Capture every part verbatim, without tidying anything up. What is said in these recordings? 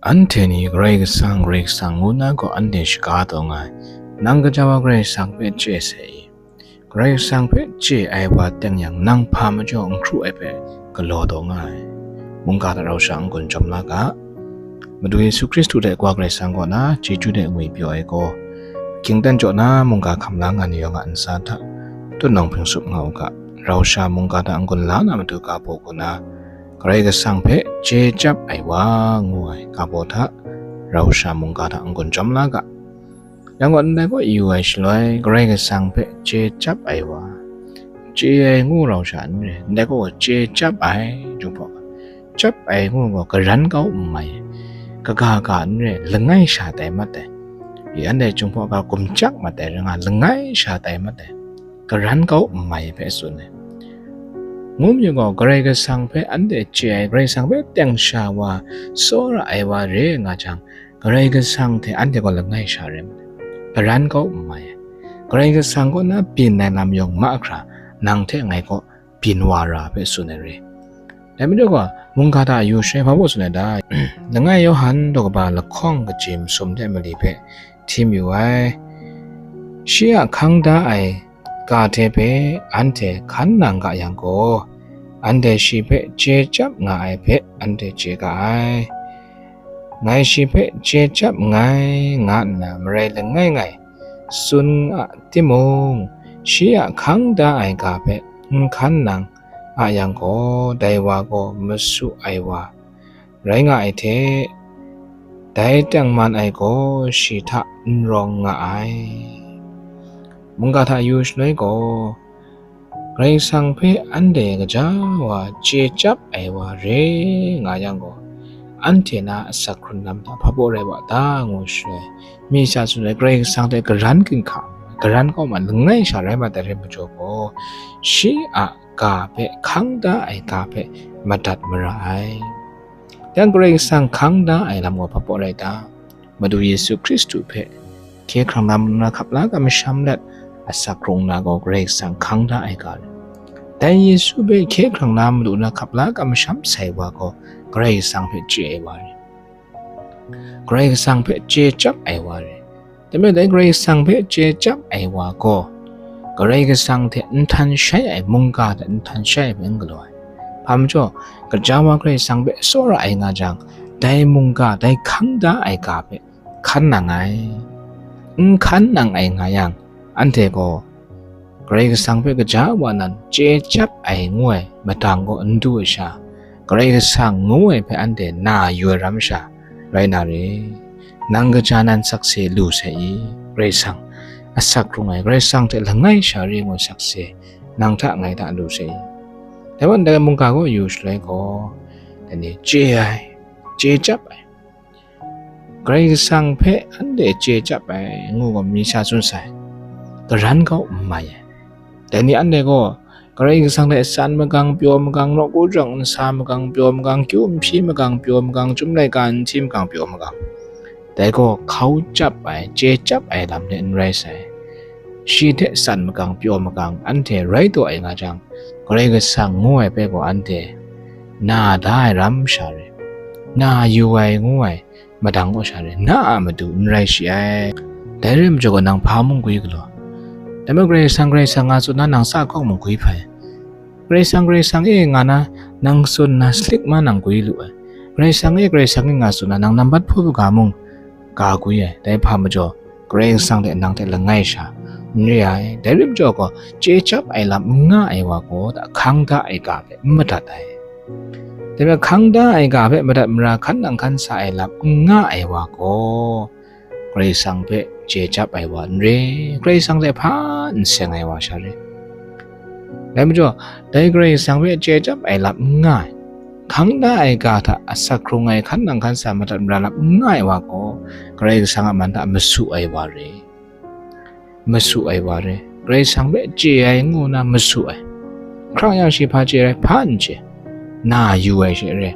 Anhte ni Karai Kasang, Karai Kasang ngu na gaw anhte shaga taw nga ai. Nang gaja wa Karai Kasang hpe chye sai i? Karai Kasang hpe chye ai wa teng yang, nang hpa majaw n hkru ai hpe galaw taw nga ai. Mungga hta rau sha n-gun jawm la ga. Madu Yesu Hkristu hte Wa Karai Kasang kaw na chyeju de ngwi pyaw ai gaw, hkyingdan jaw na mungga hkam la nga ni yawng a ntsa hta tutnawng hpring sup nga u ga. Rau sha mungga hta n-gun la na matu ga baw kaw na, Karai Kasang hpe chye chyap ai wa ngu ai ga baw hta rau sha mungga hta n-gun jawm la ga. Yang gaw, ndai kaw yu ai shaloi, Karai Kasang hpe chye chyap ai wa, chye ai ngu rau sha n re, ndai kaw chye chyap ai, Jinghpaw ga, chyap ai ngu gaw, karan kau n mai ai, kaga ga n re, langai sha tai mat ai, i anhte Jinghpaw ga gumchyak mat ai, rai nga, langai sha tai mat ai, karan kau n mai ai hpe tsun ai. Ngu mayu gaw, Karai Kasang hpe anhte chye ai, Karai Kasang hpe teng sha wa, tsawra ai wa re nga jang, Karai Kasang hte anhte gaw langai sha rai mat ai, karan kau n mai ai. Karai Kasang kaw na byin ai lam yawng mahkra, nang hte ngai kaw byin wa ra hpe tsun ai re. Dai majaw gaw, mungga hta yu shaloi hpa baw tsun ai ta? Langai Yawhan daw kaba lahkawng kaji masum hte mali hpe htim yu ai. Shi a hkang da ai ga hte hpe anhte hkan nang ga yang gaw, anhte shi hpe chye chyap nga ai hpe anhte chye ga ai. Ngai shi hpe chye chyap nngai, nga nna marai langai ngai tsun a timung, shi a hkang da ai ga hpe n hkan nang a yang gaw, dai wa gaw masu ai wa rai nga ai hte, dai tengman ai gaw shi hta n rawng nga ai. Mungga hta yu shaloi gaw, Karai Kasang hpe anhte gaja wa chye chyap ai wa re nga yang gaw, anhte na asak hkrung lam hta hpa baw rai wa ta ngu shaloi, mi sha tsun ai Karai Kasang hte karan ginhka, karan kau ma langai sha rai mat ai rai majaw gaw, shi a ga hpe, hkang da ai ga hpe madat mara ai. Yang Karai Kasang hkang da ai lam gaw hpa baw rai ta? Madu Yesu Hkristu hpe hkye hkrang na madu na hkap la ga masham let, asak hkrung na gaw Karai Kasang hkang da ai ga re. Dai Yesu hpe hkye hkrang na madu na hkap la ga masham sai wa gaw Karai Kasang hpe chye ai wa re. Karai Kasang hpe chye chyap ai wa re. Dai majaw dai Karai Kasang hpe chye chyap ai wa gaw, Karai Kasang hte n htan shai ai, mungga hte n htan shai ai hpe n galaw ai. Hpa majaw, gaja wa Karai Kasang hpe tsawra ai nga jang, dai mungga, dai hkang da ai ga hpe hkan nang ai. N hkan nang ai nga yang, anhte gaw Karai Kasang hpe gaja wa nan chye chyap ai ngu ai madang kaw n du ai sha, Karai Kasang ngu ai hpe anhte na yu ai ram sha rai na re. Nang gaja nan sakse lu sai i? Karai Kasang, asak hkrung ai Karai Kasang hte langai sha re ngu ai sakse nang hta ngai hta lu sai i? Dai wa ndai mungga kaw yu shaloi gaw, dai ni chye ai, chye chyap ai, Karai Kasang hpe anhte chye chyap ai ngu gaw mi sha tsun sai, karan kau n mai ai. Dai ni anhte gaw Karai Kasang hte san magang, pyaw magang, nawku jawng nsa magang, pyaw magang, kyu nhpyi magang, pyaw magang, chyum laika nhti magang, pyaw magang, dai gaw hkau chyap ai, chye chyap ai lam hte n rai sai. Shi hte san magang, pyaw magang, anhte rai taw ai nga jang, Karai Kasang ngu ai hpe gaw anhte na da ai ram sha re, na yu ai ngu ai madang kaw sha re, na a matu n rai shi ai. Dai rai majaw gaw, nang hpa mung gwi galaw? Dai majaw Karai Kasang, Karai Kasang nga tsun na, nang sa hkawng mung gwi hpai. Karai Kasang, Karai Kasang e nga na, nang tsun na, slik ma nang gwi lu ai. Karai Kasang e, Karai Kasang e nga tsun na, nang nambat hpaw ga mung ga gwi ai. Dai hpa majaw, Karai Kasang hte nang hte langai sha n re ai. Dai rai majaw gaw, chye chyap ai lam n nga ai wa gaw, hkang da ai ga hpe n madat ai. Dai hpe hkang da ai ga hpe madat mara hkan nang hkan sa ai lam n nga ai wa gaw, Karai Kasang hpe chye chyap ai wa n re, Karai Kasang hte hpa n seng ai wa sha re. Dai majaw, dai Karai Kasang hpe chye chyap ai lam n nga ai, hkang da ai ga hta asak hkrung ai hkan nang hkan sa madat mara lam n nga ai wa gaw, Karai Kasang a man hta masu ai wa re. Masu ai wa re. Karai Kasang hpe chye ai ngu na masu ai. Hkrang yang shi hpa chye ai, hpa n chye. Na yu ai she re.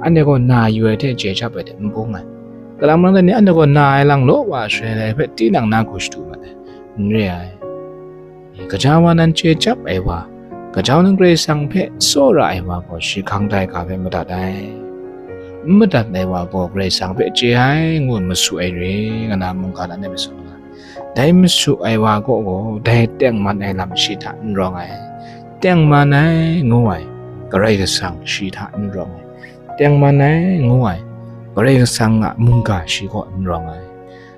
Anhte gaw na yu ai hte chye chyap ai hte n bung ai. Kalang malang dai ni anhte gaw na ai lang law wa shaloi dai hpe tinang na hku shadu mat ai. N re ai. Gaja wa nan chye chyap ai wa, gaja wa nan Karai Kasang hpe tsawra ai wa gaw, shi hkang da ai ga hpe madat ai. n madat ai wa gaw Karai Kasang hpe chye ai, ngu nna masu ai re, nga na mungga na ne masu nga. Dai masu ai wa gaw gaw, dai tengman ai lam shi hta n rawng ai, tengman ai ngu ai Karai Kasang shi hta n rawng ai, tengman ai ngu ai Karai Kasang a mungga shi gaw n rawng ai.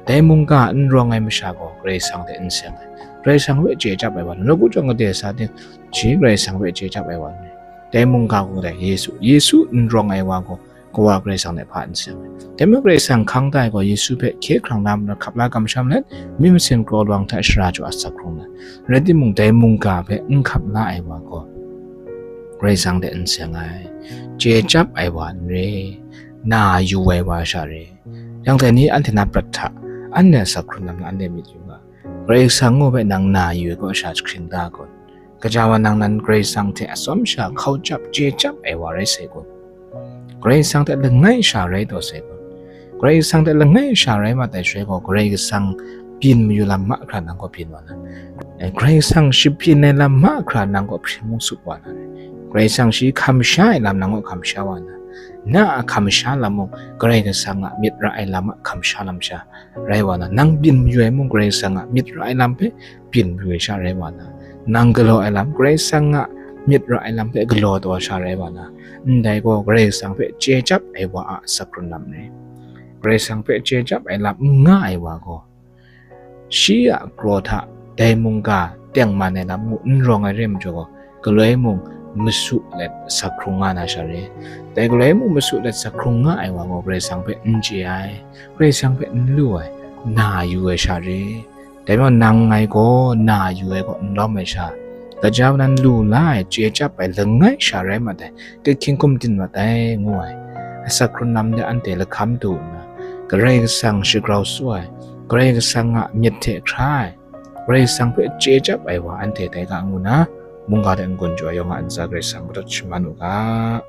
Dai mungga n rawng ai masha gaw Karai Kasang hte n seng ai. Karai Kasang hpe chye chyap ai wa, nawku chyawm kade sa ting, shi Karai Kasang hpe chye chyap ai wa ni. Dai mungga gaw dai Yesu, Yesu n rawng ai wa gaw, Kawa Karai Kasang hte hpa n seng ai. Dai majaw Karai Kasang hkang tai gaw Yesu hpe hkye hkrang na majaw hkap la kamsham let, mi masin kraw lawang hta shara jaw a sak hkrung na. Rai timung, dai mungga hpe n hkap la ai wa gaw, Karai Kasang hte n seng ai. Chye chyap ai wa n re, na yu ai wa sha re. Yang dai ni anhte na prat hta, anhte a sak hkrun lam na anhte myit yu nga. Karai Kasang ngu hpe nang na yu ai kaw sha jahkring da kun? Gaja wa nang nan Karai Kasang hte atsawm sha hkau chyap, chye chyap ai wa rai sai kun? Karai Kasang hte langai sha rai taw sai kun? Karai Kasang hte langai sha rai mat ai shaloi gaw, Karai Kasang byin mayu lam mahkra nang kaw byin wa na. Eh, Karai Kasang shabyin ai lam mahkra nang kaw hpring mung sut wa na. Karai Kasang shi hkam sha ai lam nang kaw hkam sha wa na. Na a hkam sha lam mung, Karai Kasang a myit ra ai lam a hkam sha lam sha rai wa na, nang byin mayu ai mung Karai Kasang a myit ra ai lam hpe byin mayu ai sha rai wa na, nang galaw ai lam Karai Kasang a myit ra ai lam hpe galaw taw ai sha rai wa na, ndai gaw Karai Kasang hpe chye chyap ai wa a sak hkrun lam re. Karai Kasang hpe chye chyap ai lam n nga ai wa gaw, shi a kraw hta dai mungga tengman ai lam mung n rawng ai re majaw gaw, galoi mung masu let sak hkrung nga na sha re. Dai galoi mung masu let sak hkrung nga ai wa gaw Karai Kasang hpe n chye ai, Karai Kasang hpe n lu ai, na yu ai sha re. Dai majaw nang ngai gaw na yu ai gaw n lawm ai sha, gaja nan lu la ai, chye chyap ai langai sha rai mat ai, kahkying hkum din mat ai, ngu ai. Asak hkrun lam de anhte lahkam du nna, Karai Kasang shagrau su ai, Karai Kasang a myit hte hkra ai, Karai Kasang hpe chye chyap ai wa anhte tai ga, ngu nna, mungga hte n-gun jaw ai yawng a ntsa Karai Kasang madat shaman u ga.